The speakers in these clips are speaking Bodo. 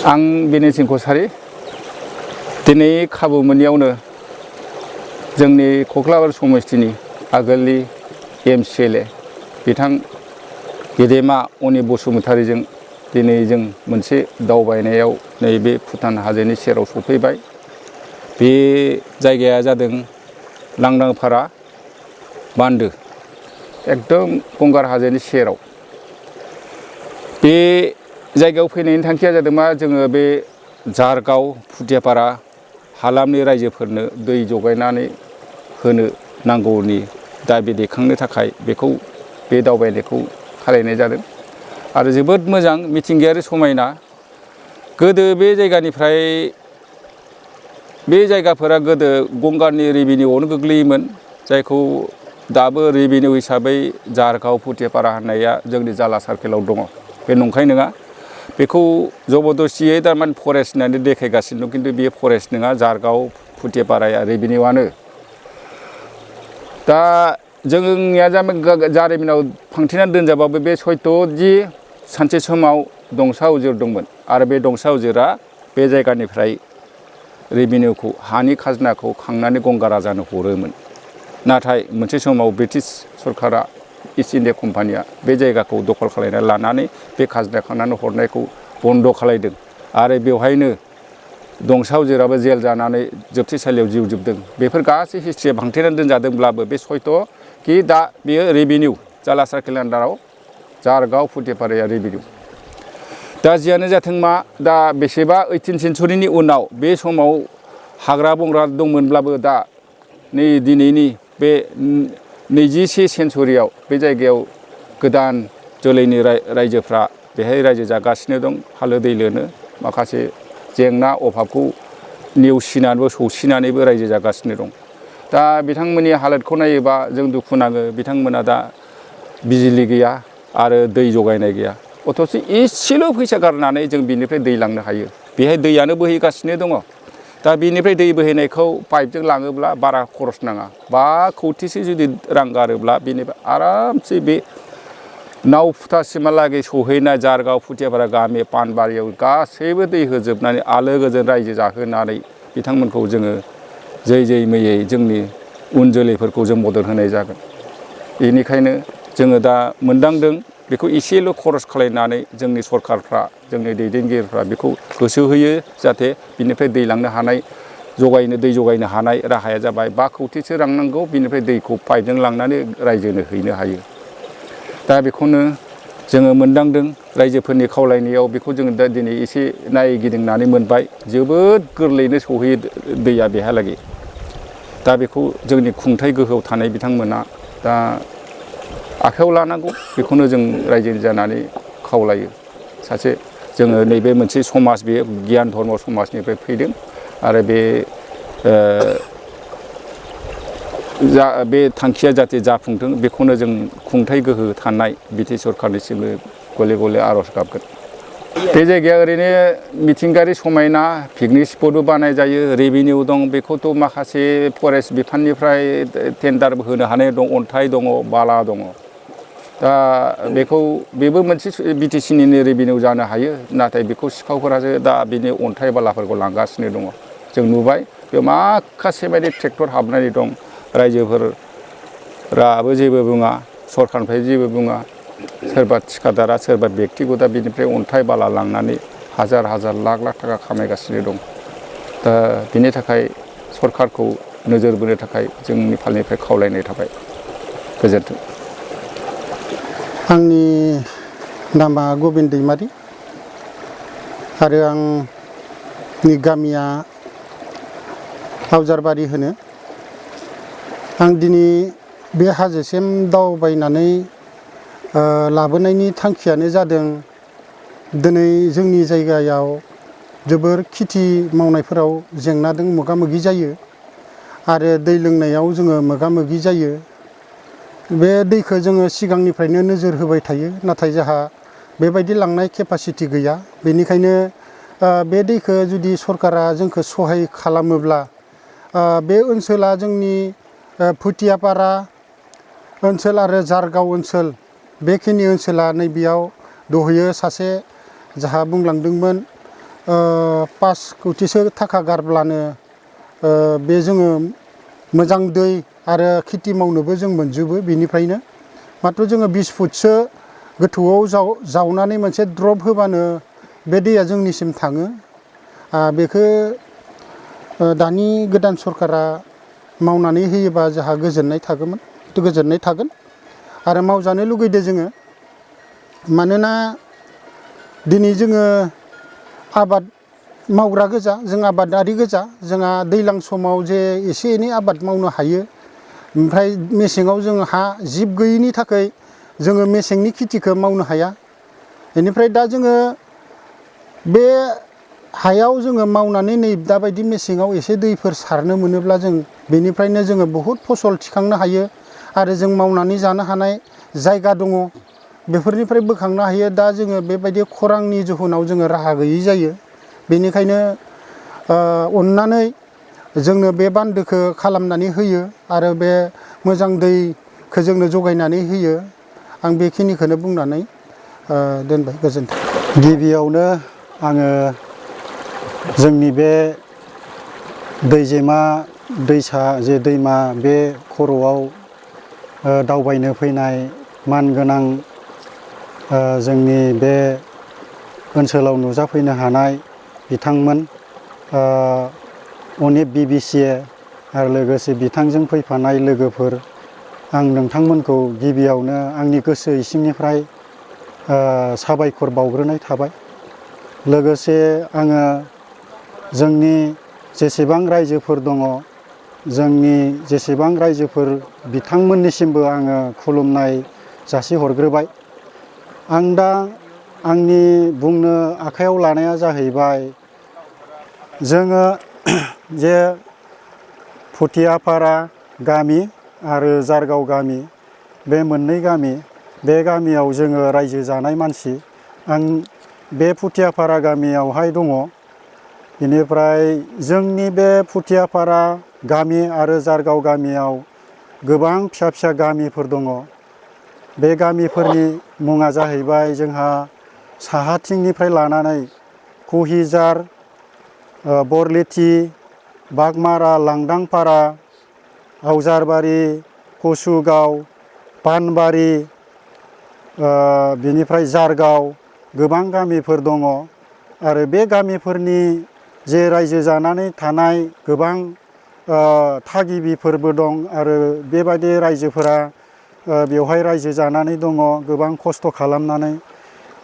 आं बिनेसिं कसारी दिनै खाबु मोनैयावनो जोंनि कक्लाबार समस्तिनि आगोलनि MCLA बिथां गेदेमा अनिल बसुमतारीजों दिनै जों मोनसे दावबायनायाव नैबे भुटान हाजोनि सेराव सफैबाय। बे जायगाया जादों लांदांफारा बान्दो, एकदम गंगार हाजोनि सेराव। बे जायगायाव फैनायनि थांखिया जादों मा, जोङो बे जारगाव फुथियापारा हालामनि रायजोफोरनो दै जगायनानै होनो नांगौनि दाबि दैखांनो थाखाय बेखौ बे दावबायनायखौ खालायनाय जादों। आरो जोबोद मोजां मिथिंगायारि समायना। गोदो बे जायगानिफ्राय बे जायगाफोरा गोदो गंगारनि रेभिनिउआवनो गोग्लैयोमोन, जायखौ दाबो रेभिनिउ हिसाबै जारगाव फुथियापारा होननाया जोंनि जाला सार्केलाव दङ। बे नंखाय नङा, बेखौ जबरदस्तियै थारमाने फरेस्ट होननानै देखायगासिनो दं, खिन्थु बेयो फरेस्ट नङा। जारगाव फुथियापाराया रेभिनिउआनो। दा जोंनिया जारिमिनाव फांथेनानै दोनजाबाबो बे सयथ' दि सानसे समाव दंसा उजिर दंमोन, आरो बे दंसा उजिरा बे जायगानिफ्राय रेभिनिउखौ, हानि खाजोनाखौ खांनानै गंगार राजानो हरोमोन। नाथाय मोनसे समाव ब्रिटिश सरकारा, इस्ट इन्डिया कम्पानिया बे जायगाखौ दखल खालायना लानानै बे खाजोना खांनानै हरनायखौ बन्द' खालायदों। आरो बेवहायनो दंसा उजिराबो जेल जानानै जोबथेसालियाव जिउ जोबदों। बेफोर गासै हिस्ट्रिया फांथेनानै दोनजादोंब्लाबो बे सयथ' कि दा बेयो रेभिनिउ, जाला सार्केल आन्डाराव जारगाव फुथियापाराया रेभिनिउ। दा जियानो जाथों मा, दा बेसेबा 18 सेन्सुरिनि उनाव बे समाव हाग्रा बंग्रा दंमोनब्लाबो दा नै दिनैनि बे 21 सेन्सुरियाव बे जायगायाव गोदान जोलैनि रायजोफ्रा बेहाय रायजो जागासिनो दं। हालो दैलोनो माखासे जेंना अभाबखौ नेवसिनानैबो सौसिनानैबो रायजो जागासिनो दं। दा बिथांमोननि हालोदखौ नायोबा जों दुखु नाङो। बिथांमोना दा बिजिलि गैया आरो दै जगायनाय गैया, अथ'स एसेल' फैसा गारनानै जों बिनिफ्राय दै लांनो हायो। बेहाय दैयानो बोहैगासिनो दङ। दा बिनिफ्राय दै बोहैनायखौ पाइपजों लाङोब्ला बारा खरस नाङा। 5 कौटिसो जुदि रां गारोब्ला बेनिफ्राय आरामसे बे नावफुथासिमहालागै सहैनाय जारगाव फुथियापारा गामि पानबारियाव गासैबो दै होजोबनानै आलो गोजोन रायजो जाहोनानै बिथांमोनखौ जोङो जै जै मैयै जोंनि उन जोलैफोरखौ जों मदद होनाय जागोन। बेनिखायनो जोङो दा मोनदांदों, बेखौ एसेल' खरस खालायनानै जोंनि सरकारफ्रा, जोंनि दैदेनगिरिफ्रा बेखौ गोसो होयो, जाहाथे बिनिफ्राय दै लांनो हानाय, दै जगायनो हानाय राहाया जाबाय 5 कौटिसो रां नांगौ, बिनिफ्राय दैखौ पाइपजों लांनानै रायजोनो हैनो हायो। दा बेखौनो जोङो मोनदांदों रायजोफोरनि खावलायनायाव। बेखौ जोङो दा दिनै एसे नायगिदिंनानै मोनबाय। जोबोद गोरलैयैनो सहैयो दैया बेहालागै। दा बेखौ जोंनि खुंथाइ गोहोआव थानाय बिथांमोना दा आखायाव लानांगौ। बेखौनो जों रायजो जानानै खावलायो। जोङो नैबे मोनसे समाज, बे गियान धर्म समाजनिफ्राय फैदों। आरो बे थांखिया जाहाथे जाफुंथों, बेखौनो जों खुंथाइ गोहो थानाय बिटि सरकारनिसिमबो गले गले आर'ज गाबगोन। बे जायगाया ओरैनो मिथिंगायारि समायना, पिकनिक स्पटबो बानाय जायो, रेभिनिउ दं। बेखौथ' माखासे फरेस्ट बिफाननिफ्राय टेन्डारबो होनो हानाय दं, अन्थाइ दङ, बाला दङ। दा बेबो मोनसे BTCनिनो रेभिनिउ जानो हायो। नाथाय बेखौ सिखावफोरासो दा बिनि अन्थाइ बालाफोरखौ लांगासिनो दङ। जों नुबाय बेयाव माखासे बायदि ट्रेक्टर हाबनानै दं। रायजोफोराबो जेबो बुङा, सरकारनिफ्राय जेबो बुङा। सोरबा थिखादारा, सोरबा बेक्तिगतआ बिनिफ्राय अन्थाइ बाला लांनानै हाजार हाजार लाख लाख थाखा खामायगासिनो दं। दा बिनि थाखाय सरकारखौ नोजोर बोनो थाखाय जोंनि फालनिफ्राय खावलायनाय थाबाय। गोजोन्थों। आंनि नामा गबिन दैमारि आरो आंनि गामिया आवजारबारि होनो। आं दिनै बे हाजोसिम दावबायनानै लाबोनायनि थांखियानो जादों, दिनै जोंनि जायगायाव जोबोर खेथि मावनायफोराव जेंनाजों मोगा मोगि जायो आरो दै लोंनायाव जोङो मोगा मोगि जायो। बे दैखौ जोङो सिगांनिफ्रायनो नोजोर होबाय थायो, नाथाय जोंहा बेबायदि लांनाय केपासिटि गैया। बेनिखायनो बे दैखौ जुदि सरकारा जोंखौ सहाय खालामोब्ला, बे ओनसोला जोंनि फुथियापारा ओनसोल आरो जारगाव ओनसोल, बेखिनि ओनसोला नैबेयाव दहैयो सासे जाहा बुंलांदोंमोन 5 कौटिसो थाखा गारब्लानो बे जोङो मोजां दै आरो खेथि मावनोबो जों मोनजोबो बेनिफ्रायनो माथ्र जोङो 20 फुटसो गोथौआव जावनानै मोनसे द्रप होबानो बे दैया जोंनिसिम थाङो। बेखौ दानि गोदान सरकारा मावनानै होयोबा जोंहा गोजोननाय थागोन आरो मावजानो लुगैदो जोङो। मानोना दिनै जोङो आबाद मावग्रा गोजा, जों आबादारि गोजा, जोंहा दैज्लां समाव जे एसे एनै आबाद मावनो हायो, ओमफ्राय मेसेङाव जों हा जिब गैयिनि थाखाय जोङो मेसेंनि खेथिखौ मावनो हाया। बेनिफ्राय दा जोङो बे हायाव जोङो मावनानै नै दाबायदि मेसेङाव एसे दैफोर सारनो मोनोब्ला जों बेनिफ्रायनो जोङो बहुद फसल थिखांनो हायो आरो जों मावनानै जानो हानाय जायगा दङ, बेफोरनिफ्राय बोखांनो हायो। दा जोङो बेबायदि खरांनि जाहोनाव जोङो राहा गैयै जायो। बेनिखायनो अननानै जोंनो बे बान्दोखौ खालामनानै होयो आरो बे मोजां दैखौ जोंनो जगायनानै होयो। आं बेखिनिखौनो बुंनानै दोनबाय, गोजोन्थों। गिबियावनो आङो जोंनि बे दैजिमा दैसा जे दैमा बे खर'आव दावबायनो फैनाय मानगोनां जोंनि बे ओनसोलाव नुजाफैनो हानाय बिथांमोन अनिफ BBCA आरो लोगोसे बिथांजों फैफानाय लोगोफोर, आं नोंथांमोनखौ गिबियावनो आंनि गोसो इसिंनिफ्राय साबायखर बावग्रोनाय थाबाय। लोगोसे आङो जोंनि जेसेबां रायजोफोर दङ, जोंनि जेसेबां रायजोफोर बिथांमोननिसिमबो आङो खुलुमनाय जासिहरग्रोबाय। आं दा आंनि बुंनो आखायाव लानाया जाहैबाय, जोङो जे फुथियाफारा गामि आरो जारगाव गामि, बे मोननै गामि, बे गामियाव जोङो रायजो जानाय मानसि। आं बे फुथियाफारा गामियावहाय दङ। बेनिफ्राय जोंनि बे फुथियाफारा गामि आरो जारगाव गामियाव गोबां फिसा फिसा गामिफोर दङ। बे गामिफोरनि मुङा जाहैबाय जोंहा साहाथिंनिफ्राय लानानै कुहिजार, बरलेथि, बागमारा, लांदांपारा, आवजारबारि, कसुगाव, पानबारि, बिनिफ्राय जारगाव, गोबां गामिफोर दङ। आरो बे गामिफोरनि जे रायजो जानानै थानाय गोबां थागिबिफोरबो दं आरो बेबायदि रायजोफोरा बेवहाय रायजो जानानै दङ गोबां खस्थ' खालामनानै।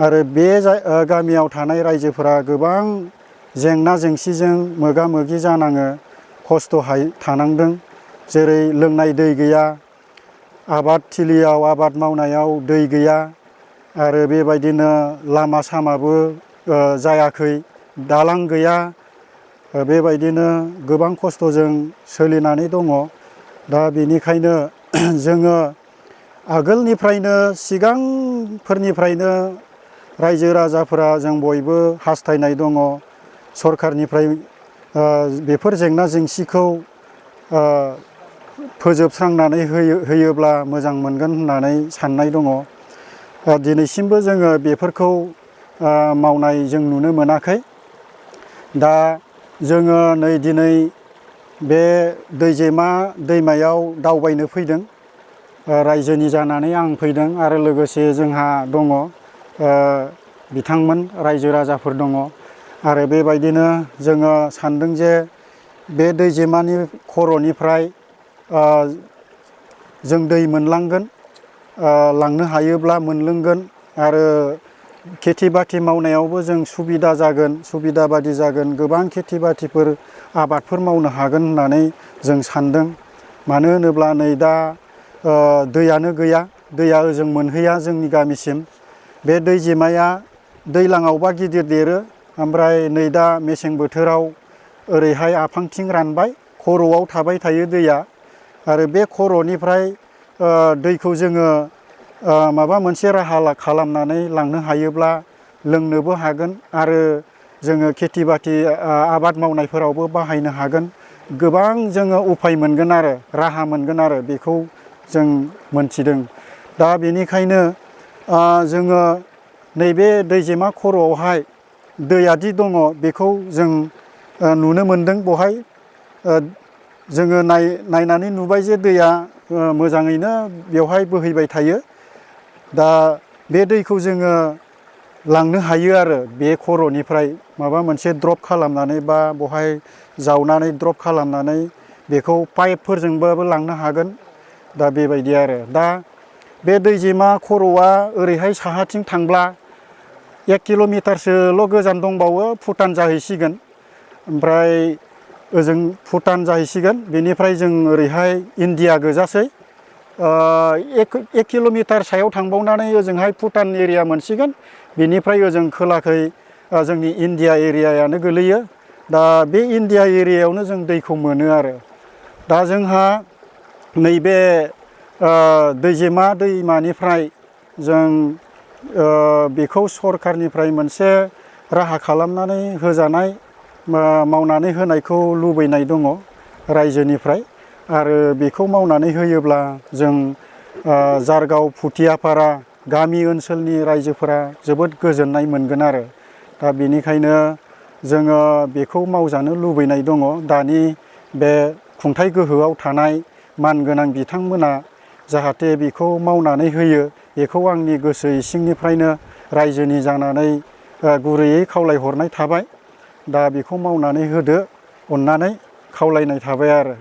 आरो बे गामियाव थानाय रायजोफोरा गोबां जेंना जेंसिजों मोगा मोगि जानाङो, खस्थ'हाय थानांदों। जेरै लोंनाय दै गैया, आबाद थिलियाव आबाद मावनायाव दै गैया, आरो बेबायदिनो लामा सामाबो जायाखै, दालां गैया, बेबायदिनो गोबां खस्थ'जों सोलिनानै दङ। दा बेनिखायनो जोङो आगोलनिफ्रायनो सिगांफोरनिफ्रायनो रायजो राजाफोरा जों बयबो हास्थायनाय दङ सरखारनिफ्राय बेफोर जेंना जेंसिखौ फोजोबस्रांनानै होयोब्ला मोजां मोनगोन होननानै साननाय दङ। दिनैसिमबो जोङो बेफोरखौ मावनाय जों नुनो मोनाखै। दा जोङो नै दिनै बे दैजिमा दैमायाव दावबायनो फैदों, रायजोनि जानानै आं फैदों आरो लोगोसे जोंहा दङ बिथांमोन रायजो राजाफोर दङ। आरो बेबायदिनो जोङो सानदों जे बे दैजिमानि खर'निफ्राय जों दै मोनलांगोन, लांनो हायोब्ला मोनलोंगोन आरो खेथि बाथि मावनायावबो जों सुबिदा बादि जागोन, गोबां खेथि बाथिफोर आबादफोर मावनो हागोन होननानै जों सानदों। मानो होनोब्ला नै दा दैयानो गैया, दैया ओजों मोनहैया जोंनि गामिसिम। बे दैजिमाया दैज्लाङावबा गिदिर देरो, ओमफ्राय नै दा मेसें बोथोराव ओरैहाय आफांथिं रानबाय, खर'आव थाबाय थायो दैया। आरो बे खर'निफ्राय दैखौ जोङो माबा मोनसे राहा खालामनानै लांनो हायोब्ला लोंनोबो हागोन आरो जोङो खेथि बाथि आबाद मावनायफोरावबो बाहायनो हागोन। गोबां जोङो उफाय मोनगोन आरो राहा मोनगोन आरो बेखौ जों मोनथिदों। दा बेनिखायनो जोङो नैबे दैजिमा खर'आवहाय दैयादि दङ बेखौ जों नुनो मोनदों बहाय जोङो नायनानै नुबाय जे दैया मोजाङैनो बेवहाय बोहैबाय थायो। दा बे दैखौ जोङो लांनो हायो आरो बे खर'निफ्राय माबा मोनसे ड्रप खालामनानै बा बहाय जावनानै ड्रप खालामनानै बेखौ पाइपफोरजोंबाबो लांनो हागोन। दा बेबायदि आरो दा बे दैजिमा खर'आ ओरैहाय साहाथिं थांब्ला 1 किल'मिटारसोल' गोजान दंबावो भुटान जाहैसिगोन। ओमफ्राय ओजों भुटान जाहैसिगोन बेनिफ्राय जों ओरैहाय इण्डिया गोजासै 1 किल'मिटार सायाव थांबावनानै ओजोंहाय भुटान एरिया मोनसिगोन। बेनिफ्राय ओजों खोलाखै जोंनि इण्डिया एरियायानो गोलैयो। दा बे इण्डिया एरियायावनो जों दैखौ मोनो आरो दा जोंहा नैबे दैजिमा दैमानिफ्राय जों बेखौ सरखारनिफ्राय मोनसे राहा खालामनानै होजानाय मावनानै होनायखौ लुबैनाय दङ रायजोनिफ्राय। आरो बेखौ मावनानै होयोब्ला जों जारगाव फुथियाफारा गामि ओनसोलनि रायजोफोरा जोबोद गोजोननाय मोनगोन आरो दा बेनिखायनो जोङो बेखौ मावजानो लुबैनाय दङ। दानि बे खुंथाइ गोहोआव थानाय मानगोनां बिथांमोना जाहाथे बेखौ मावनानै होयो बेखौ आंनि गोसो इसिंनिफ्रायनो रायजोनि जानानै गुरैयै खावलायहरनाय थाबाय। दा बेखौ मावनानै होदो अननानै खावलायनाय थाबाय आरो।